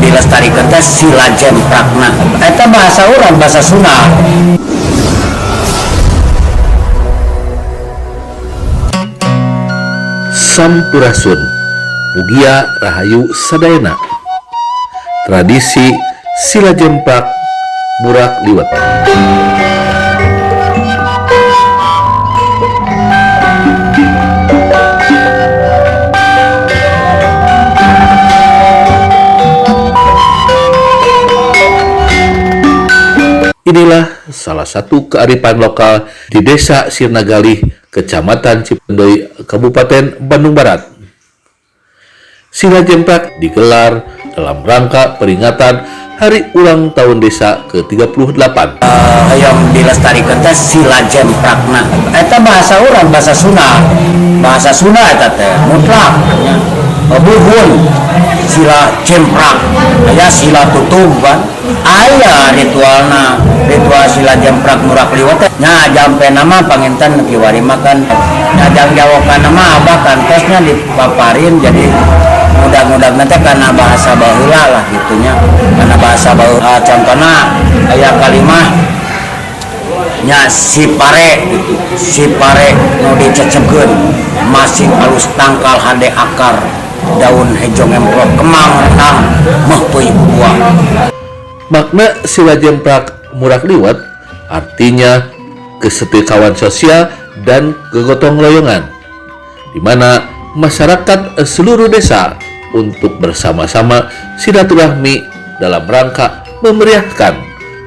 Dilestarikan teh sila jemprakna. Eta bahasa urang, bahasa Sunda. Sampurasun, Mugia Rahayu Sadayana. Tradisi sila jemprak murak liwet. Inilah salah satu kearifan lokal di Desa Sirnagalih, Kecamatan Cipeundeuy, Kabupaten Bandung Barat. Sila Jemprak digelar dalam rangka peringatan Hari Ulang Tahun Desa ke-38. Hoyong dilestarikan teh sila jemprakna. Eta bahasa urang, bahasa Sunda. Bahasa Sunda eta teh mutlak nya. Buhun sila jemprak, aya sila tutug kan. Aya ritualna, ritual sila jemprak murak liwet teh. Nya jampe nama panginten kiwari mah kan. Nya jangjawokan nama abah kantosnya dipaparin, jadi mudah-mudahan teh karena bahasa baheula lah gitunya, karena bahasa baheula. Contohna aya kalimah nya, si pare gitu, si pare nu dicecebkeun masih alus tangkal, hade akar, daun hejo ngemplok, kemang renang meh buah. Makna sila jemprak murak liwet artinya kesetiakawan sosial dan kegotong royongan, di mana masyarakat seluruh desa untuk bersama-sama silaturahmi dalam rangka memeriahkan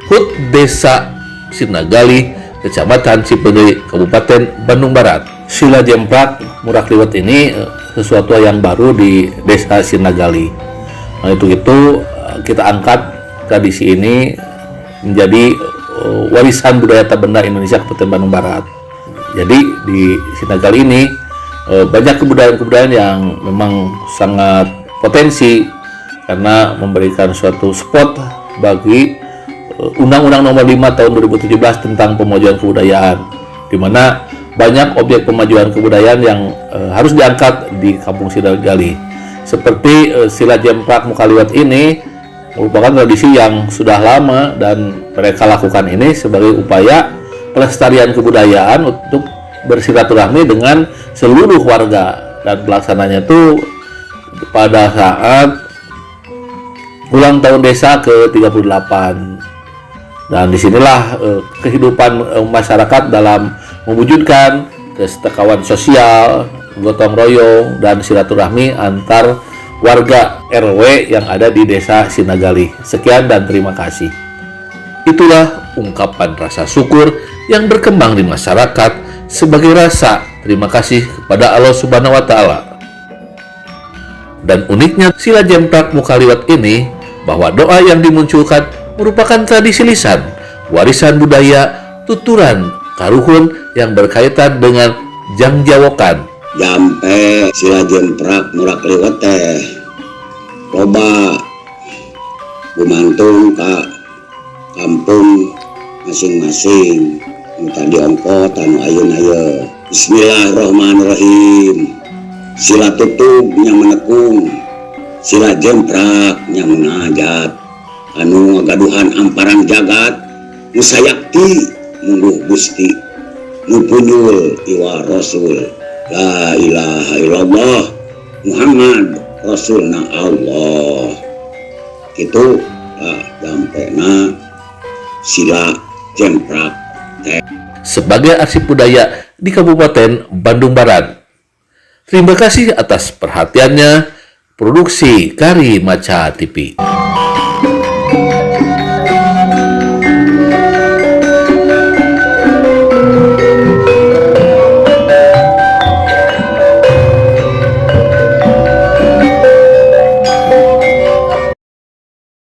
HUT Desa Sirnagalih, Kecamatan Cipeundeuy, Kabupaten Bandung Barat. Sila jemprak murak liwet ini sesuatu yang baru di Desa Sirnagalih. Nah, itu kita angkat tradisi ini menjadi warisan budaya tak benda Indonesia Kabupaten Bandung Barat. Jadi di Sirnagalih ini banyak kebudayaan-kebudayaan yang memang sangat potensi karena memberikan suatu spot bagi Undang-Undang Nomor 5 Tahun 2017 tentang Pemajuan Kebudayaan, di mana banyak objek pemajuan kebudayaan yang harus diangkat di Kampung Sirnagalih. Seperti sila jemprak mukaliwet ini merupakan tradisi yang sudah lama dan mereka lakukan ini sebagai upaya pelestarian kebudayaan untuk bersilaturahmi dengan seluruh warga, dan pelaksananya itu pada saat ulang tahun desa ke-38. Dan disinilah kehidupan masyarakat dalam mewujudkan kesetiakawan sosial, gotong royong, dan silaturahmi antar warga RW yang ada di Desa Sirnagalih. Sekian dan terima kasih. Itulah ungkapan rasa syukur yang berkembang di masyarakat sebagai rasa terima kasih kepada Allah Subhanahu wa Ta'ala. Dan uniknya sila jemprak mukaliwet ini bahwa doa yang dimunculkan merupakan tradisi lisan, warisan budaya, tuturan, karuhun yang berkaitan dengan jangjawokan. Jampe sila jemprak murak liwet teh loba gumantung ka kampung masing-masing, nu tadi ongkot anu ayeuna ye. Bismillahirrahmanirrahim. Sila tutug nya menekung, sila jemprak nya munajat, anu ngagaduhan amparan jagat, nu sayakti mungguh Gusti, nu punyul iwa Rasul, la ilaha illallah Muhammad Rasulna Allah. Itu lah jampena sila jemprak teh. Sebagai arsip budaya di Kabupaten Bandung Barat. Terima kasih atas perhatiannya. Produksi Kari Maca TV.